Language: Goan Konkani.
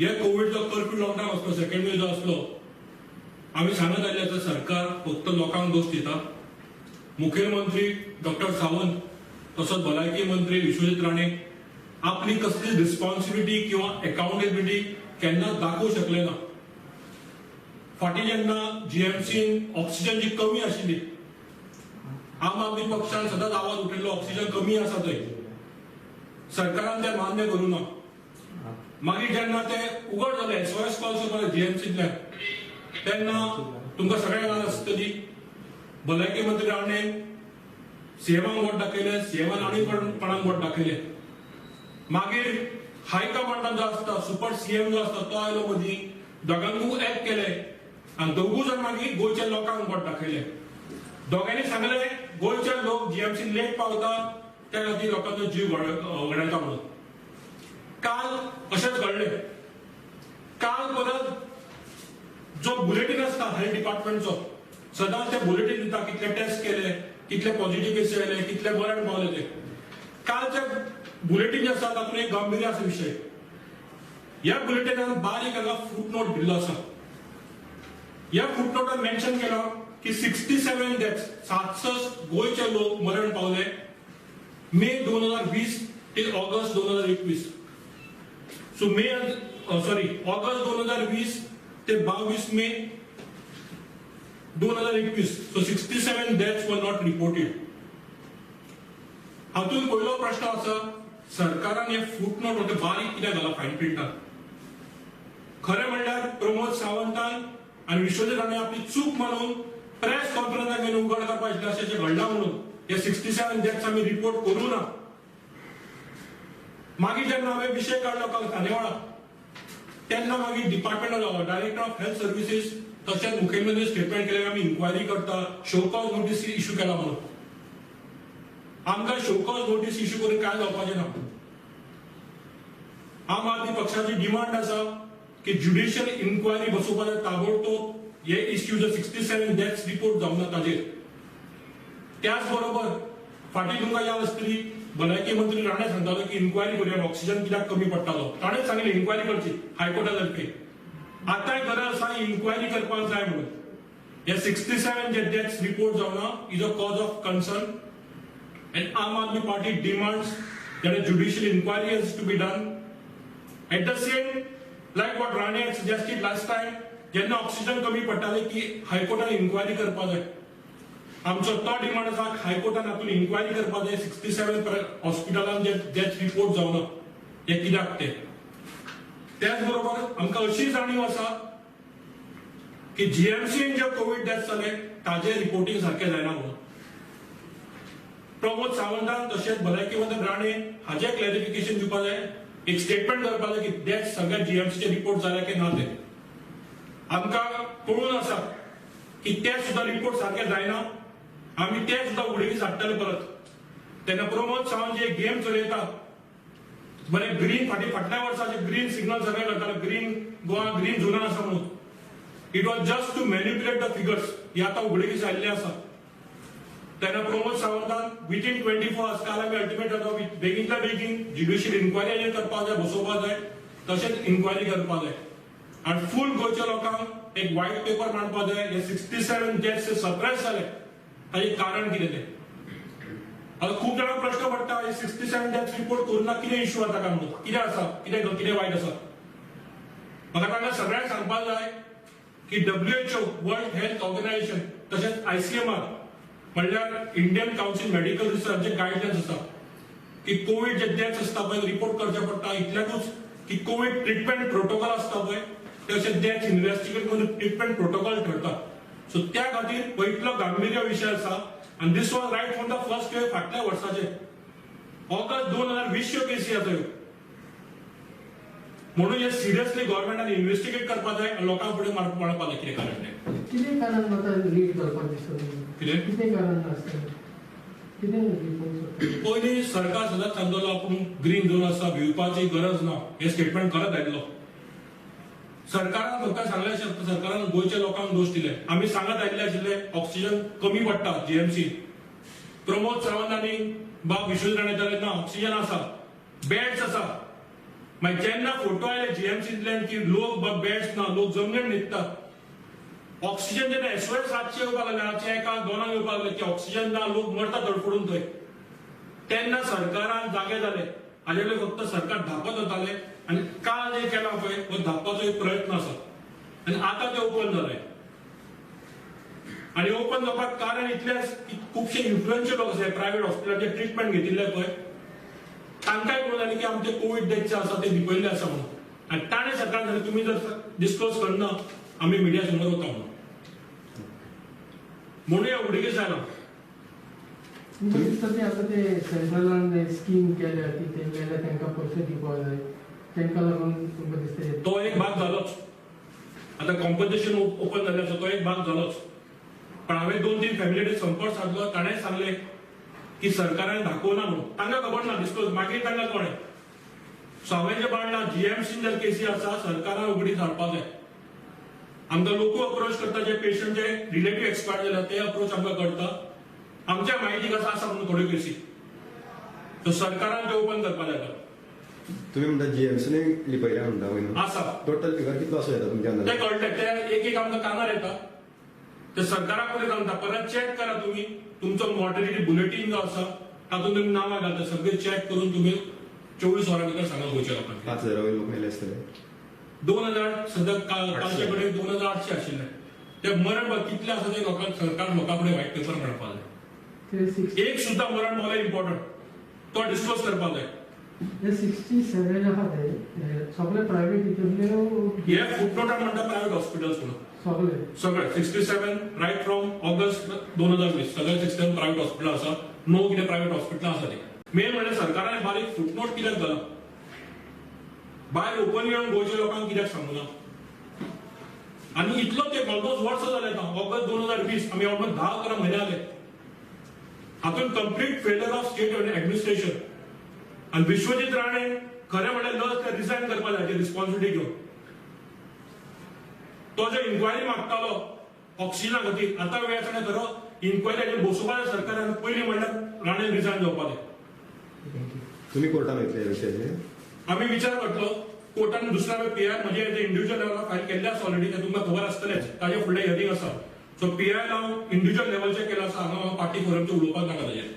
हे कोविडचो कर्फ्यू लॉकडावन आसलो, सेकंड वेव जो आसलो, आमी सांगत आयिल्ले आतां सरकार फक्त लोकांक दोश दिता. मुखेलमंत्री डॉक्टर सावंत तसोच भलायकी मंत्री विश्वजीत राणे आपली कसली रिस्पॉन्सिबिलिटी किंवा अकाउंटेबिलिटी केन्नाच दाखोवंक शकले ना. फाटीं जेन्ना जीएमसीन ऑक्सिजनची कमी आशिल्ली, आम आदमी पक्षान सदांच आवाज उठयल्लो ऑक्सिजन कमी आसा थंय, सरकारान तें मान्य करूं ना. मागीर जेन्ना ते उगड जाले एसओएस कॉल्स जाले जीएमसींतल्यान, तेन्ना तुमकां सगळ्यांक याद आसतली भलायकी मंत्री राणे सीएमाक बोट दाखयले, सीएमान आनी कोणाक बोट दाखयले. मागीर हायकमांडान जो आसता सुपर सीएम जो आसता तो आयलो मदीं, दोगांकूय एक केले आनी दोगूय जाण मागीर गोंयच्या लोकांक बोट दाखयले. दोगांनी सांगले गोंयचे लोक जीएमसी लेट पावता त्या खातीर लोकांचो जीव वगडायता म्हणून. काल अशेंच घडलें. काल परत जो बुलेटीन आसता हेल्थ डिपार्टमेंटचो, सदांच ते बुलेटीन दिता कितले टेस्ट केले, कितले पॉझिटिव्ह केसी आयले, कितले मरण पावले ते. कालचे बुलेटीन जे आसा तातूंत एक गंभीर आसा विशय. ह्या बुलेटिनान बारीक हांगा फुटनोट दिल्लो आसा. ह्या फुटनोटान मेन्शन केला की 67 डेथ्स, 67 गोंयचे लोक मरण पावले मे 2020 ते ऑगस्ट 2021. सो मे सॉरी ऑगस्ट 2020 ते 22 मे 2021. So 67 deaths were not reported. हातूंत पयलो प्रश्न आसा, सरकारान हे फुटनोट होते बारीक कित्याक घाला फायन प्रिंटान? खरें म्हणल्यार प्रमोद सावंतान आनी विश्वजीत राणे आपली चूक मानून प्रेस कॉन्फरन्साक घेवन उगड करपाक आशिल्लें अशें घडलां म्हणून हे 67 डेथ्स आमी रिपोर्ट करूं ना. मागीर जेन्ना हांवें विशय काडलो काल खानेवाळा, तेन्ना मागीर department director of health services तशेंच मुखेलमंत्री स्टेटमेंट केलें आमी इन्क्वायरी करता, शो कॉज नोटीस इश्यू केला म्हणून. आमकां शो कॉज नोटीस इश्यू करून काय जावपाचें ना. आम आदमी पक्षाची डिमांड आसा की ज्युडिशियल इन्क्वायरी बसोवपाक ताबडतोब हे इश्यू जो 67 डेथ्स रिपोर्ट जावना ताजेर. त्याच बरोबर फाटीं तुमकां याद आसतली भलायकी मंत्री राणे सांगतालो की इन्क्वायरी करूया ऑक्सिजन कित्याक कमी पडटालो. ताणेंच सांगलें इन्क्वायरी करची हायकोर्टा तर्फे. आतांय गरज आसा इन्क्वायरी करपाक जाय म्हणून. हे 67 जे डेथ्स रिपोर्ट जावना is a cause of concern and Aam Aadmi Party demands that a judicial inquiry has to be done. At the same, like what Rane had suggested last time, जेन्ना ऑक्सिजन कमी पडटाले की हायकोर्टान इन्क्वायरी करपाक जाय. आमचो तो डिमांड आसा हायकोर्टान हातून इन्क्वायरी करपाक जाय 67 हॉस्पिटलान जे डेथ रिपोर्ट जावना हे कित्याक ते. त्याच बरोबर आमकां अशी जाणीव आसा की जीएमसीन जे कोवीड डेथ जाले ताजे रिपोर्टींग सारकें जायना म्हणून. प्रमोद सावंतान तशेंच भलायकी मंत्री राणे हाजें क्लॅरिफिकेशन दिवपाक जाय, एक स्टेटमेंट करपाक जाय की डेथ सगळ्या जीएमसीचे रिपोर्ट जाले की ना ते. आमकां कळून आसा की ते सुद्दां रिपोर्ट सारके जायना, आमी ते सुद्दां उडीक हाडटले परत. तेन्ना प्रमोद सावंत जे गेम चलयता बरें ग्रीन फाटीं फाटल्या वर्सा जे ग्रीन सिग्नल सगळे करताले, ग्रीन गोवा ग्रीन झोनान आसा म्हणून, it was just to manipulate the figures, हे आतां उघडकीस आयिल्लें आसा. तेन्ना प्रमोद सावंतान विथीन 24 आवर्स काल आमी अल्टिमेट जाता बेगीनच्या बेगीन ज्युडिशियल इन्क्वायरी करपाक जाय, बसोवपाक जाय, तशेंच इन्क्वायरी करपाक जाय आनी फूल गोंयच्या लोकांक एक व्हायट पेपर मांडपाक जाय. हे 67 डेथ्स सप्रेस जाले ताचें कारण कितें तें. आतां खूब जाणांक प्रश्न पडटा हे 67 डेथ्स रिपोर्ट करूं ना कितें इश्यू आसा काय म्हणून, कितें आसा, कितें कितें वायट आसा. म्हाका तांकां सगळ्यांक सांगपाक जाय की WHO world health organisation तशेंच ICMR म्हणल्यार इंडियन कावन्सील मेडिकल रिसर्च जे गायडलायन्स आसा की कोवीड जे डेथ्स आसता पळय रिपोर्ट करचे पडटा, इतल्याकूच की कोवीड ट्रिटमेंट प्रोटोकॉल आसता पळय तशें डेथ इन्व्हेस्टिगेट करून ट्रिटमेंट प्रोटोकॉल ठरता. सो त्या खातीर इतलो गांभीर्य विशय आसा आनी this was right from the first wave फाटल्या वर्साचे ऑगस्ट 2020 च्यो केसी आसा ह्यो. म्हणून हे सिरियसली गव्हर्मेंटान इन्व्हेस्टिगेट करपाक जाय आनी लोकांक फुडें मारपाक जाय कितें कारण तें. कितें कारण आतां लीक जावपाक दिसता? कितें कारण आसता? कितें रिपोर्ट? पयलीं सरकार सदांच सांगतालो आपूण ग्रीन झोन आसा भिवपाची गरज ना, हे स्टेटमेंट करत आयिल्लो. सरकारान फक्त सांगलें सरकारान गोंयच्या लोकांक दोश दिले. आमी सांगत आयिल्ले आशिल्ले ऑक्सिजन कमी पडटा जीएमसी. प्रमोद सावंत आनी बाब विश्वजीत राणे ना ऑक्सिजन आसा, बेड्स आसा. मागीर जेन्ना फोटो आयले जीएमसींतल्यान की लोक बेड्स ना, लोक जमनीर न्हिदता, ऑक्सिजन जेन्ना एसओएस रातचे येवपाक लागले, रातचे 1, 2 येवपाक लागले की ऑक्सिजन ना, लोक मरता तडफडून थंय, तेन्ना सरकारान जागे जाले. हाजे कडेन फक्त सरकार धांपत वताले आनी काल जे केला पळय हो धांपपाचो एक प्रयत्न आसा आनी आतां ते ओपन जाले. आनी ओपन जावपाक कारण इतलेंच की खुबशे इन्फ्लुएन्शियल लोक आसा प्रायवेट हॉस्पिटलाचे ट्रिटमेंट घेतिल्ले पळय, तांकांय कळून जालें की आमचे कोवीड डेथचे आसा ते लिपयल्ले आसा म्हणून. आनी ताणें सरकारान सांगलें तुमी जर डिस्क्लोज करना आमी मिडिया समोर वता म्हणून, म्हणून हें उडगीस जालां. तुमकां दिसता ते आतां ते सेंट्रलान स्कीम केल्या की ते मेले तांकां पयशे दिवपाक जाय, तांकां लागून तुमकां दिसता तो एक भाग जालोच. आतां कॉम्पन्सेशन ओपन जालें आसा तो एक भाग जालोच. पण हांवें 2-3 फॅमिली कडेन संपर्क सादलो, ताणें सांगलें की सरकारान दाखोवना म्हणून, तांकां खबर ना डिस्क्लोज, मागीर तांकां कळ्ळें. सो हांवें जें मांडलां जीएमसीन जर केसी आसा सरकारान उगडीस हाडपाक जाय. आमकां लोकूय अप्रोच करता, जे पेशंट जे रिलेटीव एक्सपायर जाल्या ते अप्रोच आमकां करता, आमच्या म्हायती आसा आसा म्हणून थोड्यो केसी. सो सरकारान ते ओपन करपाक जाय. तुम्ही म्हणता जीएमसीने लिपयल्या म्हणटा आसा, टोटल फिगर कितलो असो येता तुमच्या ते कळटलें, ते एक एक आमकां कानार येता, ते सरकारा कडेन सांगता परत चॅक करा तुमी, तुमचो मॉर्टेलिटी बुलेटीन जो आसा तातूंत तुमी नांवां घालता, सगळें चॅक करून तुमी 24 वरां भितर सांगा गोंयच्या लोकांक. 5,000 वयर लोक मेले आसतले, 2,000 सद्या कालचे कडेन 2,800 आशिल्ले. ते मरण कितले आसा ते लोकांक सरकार लोकां कडेन व्हायट पेपर मेळपाक जाय. एक सुद्दां मरण पावलें इम्पॉर्टंट तो डिस्क्लोज करपाक जाय. 67 आहा ते सगळे प्रायवेट हितूंतले हे फुटनोटान म्हणटा प्रायवेट हॉस्पिटल्स म्हणून सगळे सगळे 67 रायट फ्रॉम ऑगस्ट 2020 सगळे 67 प्रायवेट हॉस्पिटल आसा, णव कितें प्रायवेट हॉस्पिटलां आसा. ते मेन म्हणल्यार सरकारान बारीक फुटनोट कित्याक घाला, भायर ओपन येवन गोंयच्या लोकांक कित्याक सांगूना. आनी इतलो ते ऑलमोस्ट वर्स जालें आतां ऑगस्ट 2020 आमी ऑलमोस्ट 10-11 म्हयने जाले. हातूंत complete failure of state administration. आनी विश्वजीत राणे खरें म्हणल्यार लस रिजायन करपाक जाय रिस्पॉन्सिबिलिटी घेवन. तो जो इन्क्वायरी मागतालो ऑक्सिजना खातीर आतां वेळ आसा खरो इन्क्वायरी हाजेर बसोवपाक जाय सरकारान. पयलीं म्हणल्यार राणे रिजायन जावपाक जाय. तुमी कोर्टान वयतले ह्या विशयाचेर? आमी विचार करतलो कोर्टान दुसऱ्या पीआय म्हणजे इंडिव्हिज्युअल लेवलार फायल केल्ले आसा ऑलरेडी, ते तुमकां खबर आसतलेंच, ताजे फुडलें हियरींग आसा. सो पीआय हांव इंडिव्हिज्युअल लेवलचें केलां आसा, हांगा हांव पार्टी फोरमचें उलोवपाक नाका ताजेर.